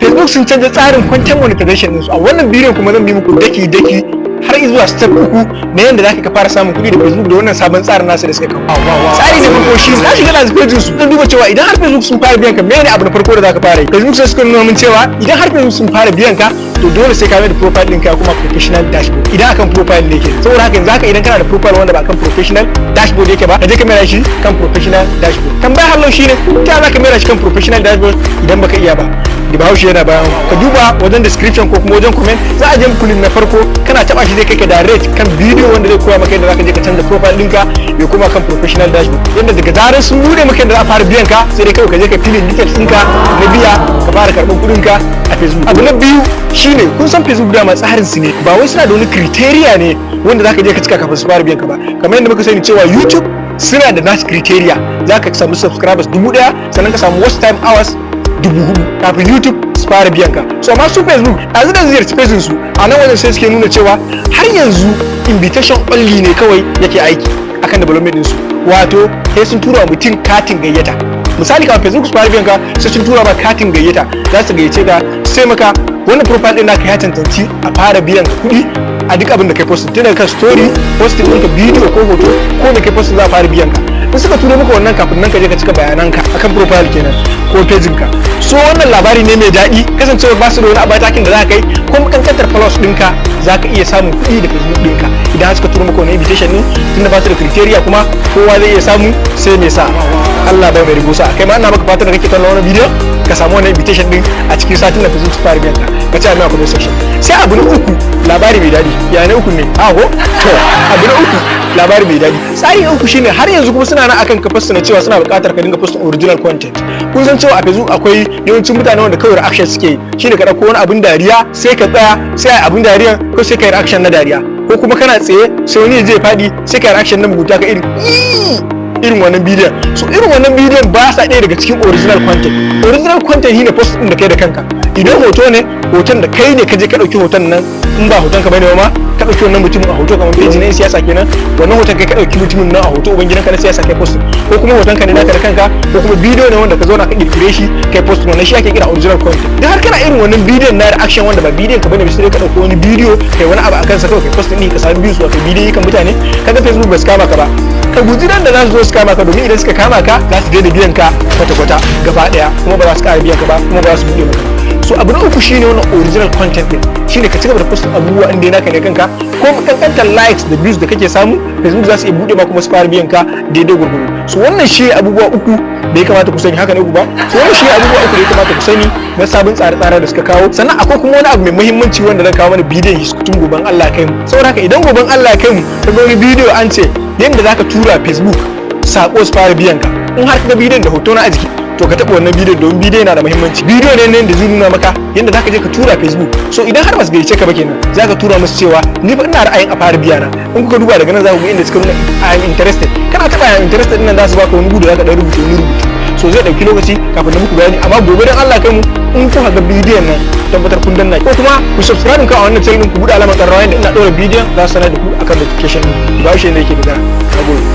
Facebook sun canza tsarin content monetization ɗinsu. A wannan bidiyon kuma zan bi muku daki daki har zuwa step 3 na yadda zaka ka fara samun kuɗi da Facebook da wannan sabon tsarin nasu da suka kawo. Tsari na farko shi na shiga last page su don duba cewa idan har Facebook sun fara biyan ka, menene abu na farko da zaka fara yi? Facebook sai suka nuna min cewa idan har Facebook sun fara biyan ka, to dole sai ka mai da profile ɗinka kuma professional dashboard, idan akan profile ne ke. Saboda haka yanzu haka idan kana da profile wanda ba kan professional dashboard yake ba, ka je ka mai shi kan professional dashboard. Tambaya hallau shine, ta za ka mai shi kan professional dashboard idan baka iya ba? Da Bahaushe yana bayan, ka duba wajen description ko kuma wajen comment, za a je muku link na farko. Kana taba shi zai kai ka direct kan bidiyo wanda zai koya maka yadda zaka je ka canza profile ɗinka ya koma kan professional dashboard, yadda daga zarar sun bude maka yadda za a fara biyan ka, sai dai kawai ka je ka filling details ɗinka na biya, ka fara karɓar kuɗin ka a Facebook. Abu na biyu shine, kun san Facebook dama tsarin su ne, ba wai suna da wani criteria ne wanda zaka je ka cika kafin su fara biyan ka ba. Kamar yadda muka sani cewa YouTube suna da nasu criteria, zaka samu subscribers 1000, sannan ka samu watch time hours 4000 kafin YouTube su fara biyan ka. So amma su Facebook, a da ziyarci page su a nan wajen, sai suke nuna cewa har yanzu invitation only ne kawai yake aiki akan development din su, wato sai sun tura wa mutum katin gayyata. Misali, kafin Facebook su fara biyan ka, sai sun tura ma katin gayyata, za su gayyace ka, sai maka wannan profile din naka ya cancanci a fara biyan ka kuɗi a duk abin da kai posting, tun daga kan story posting ɗinka, bidiyo ko hoto ko da kai posting, za a fara biyan ka in suka turo maka wannan. Kafin nan ka je ka cika bayananka akan profile kenan ko page ka. So wannan labari ne mai daɗi, kasancewar ba su da wani abatakin da za ka kai, ko kankantar followers ɗinka za ka iya samun kuɗi da Facebook ɗinka idan har suka turo maka wani invitation ɗin, tunda ba su da criteria kuma kowa zai iya samu, sai mai sa Allah bai mai rubusa. Kai ma ina maka fatan da kake kallon wannan bidiyon ka samu wannan invitation din a cikin satin da Facebook su fara biyan ka. Ka ce a comment section. Sai abu na uku, labari mai daɗi. Ya na uku ne a ko? To, abu na uku, labari mai daɗi. Tsari na uku shine, har yanzu kuma suna nan akan kafar su na cewa suna buƙatar ka dinga posting original content. Kun san cewa a Facebook akwai yawancin mutane wanda kawai reaction suke yi, shine ka ɗauko wani abin dariya, sai ka tsaya, sai a abin dariya ko sai ka yi reaction na dariya, ko kuma kana tsaye sai wani zai faɗi, sai ka yi reaction na mugunta, ka irin wannan bidiyon. So irin wannan bidiyon ba sa ɗaya daga cikin original content. Original content shine post ɗin da kai da kanka. Idan hoto ne, hoton da kai ne ka je ka ɗauki hoton nan, in ba hoton ka bane ma, ka ɗauki wannan mutumin a hoto, kamar page na siyasa kenan, wannan hoton kai ka ɗauki mutumin nan a hoto, uban gidanka na siyasa, kai post, ko kuma hoton ka ne naka da kanka, ko kuma bidiyo ne wanda ka zauna ka kirkire shi kai post, wannan shi ake kira original content. Dan har kana irin wannan bidiyon na reaction wanda ba bidiyon ka bane, sai ka ɗauko wani bidiyo kai wani abu akan sa kawai kai post ɗin, ka samu views, wato bidiyo kan mutane, kaga Facebook ba su kama ka ba. Ka guji nan da za su zo su kama ka, domin idan suka kama ka, za su daina biyan ka kwata-kwata gaba daya, kuma ba za su ƙara biyan ka ba, kuma ba za su buɗe maka ba. So abu na uku shine wannan original content din, shine ka cigaba da post abubuwa inda naka ne kanka, ko kankantar likes da views da kake samu, Facebook za su iya buɗe ma kuma su fara biyan ka daidai gurguru. So wannan shi abubuwa uku da ya kamata ku sani. Haka ne uku ba? So wannan shi abubuwa uku da ya kamata ku sani na sabon tsare-tsare da suka kawo. Sannan akwai kuma wani abu mai muhimmanci wanda zan kawo mana bidiyon shi tun goben Allah kai mu. Saboda haka idan goben Allah kai mu ka ga wani bidiyo an ce yadda zaka tura Facebook sako su fara biyan ka, in har ka ga bidiyon da hoto na a jiki, to ka taɓa wannan bidiyon, domin bidiyo yana da muhimmanci. Bidiyo ne da zai nuna maka yadda zaka je ka tura Facebook. So idan har basu gayyace ka ba kenan, zaka tura musu cewa ni fa ina ra'ayin a fara biya na. In kuka duba daga nan, za ku ga inda suka nuna "I am interested". Kana taɓa "I am interested" din nan, za su baka wani gudu, zaka dan rubuta wani rubutu. So zai ɗauki lokaci kafin na muku bayani, amma gobe dan Allah kai mu, in kuka ga bidiyon nan, tabbatar kun danna ko kuma ku subscribe ka a wannan channel, ku buɗe alamar ƙararrawa, yadda ina ɗora bidiyon za su sanar da ku akan notification. Ba shi ne yake magana. Nagode.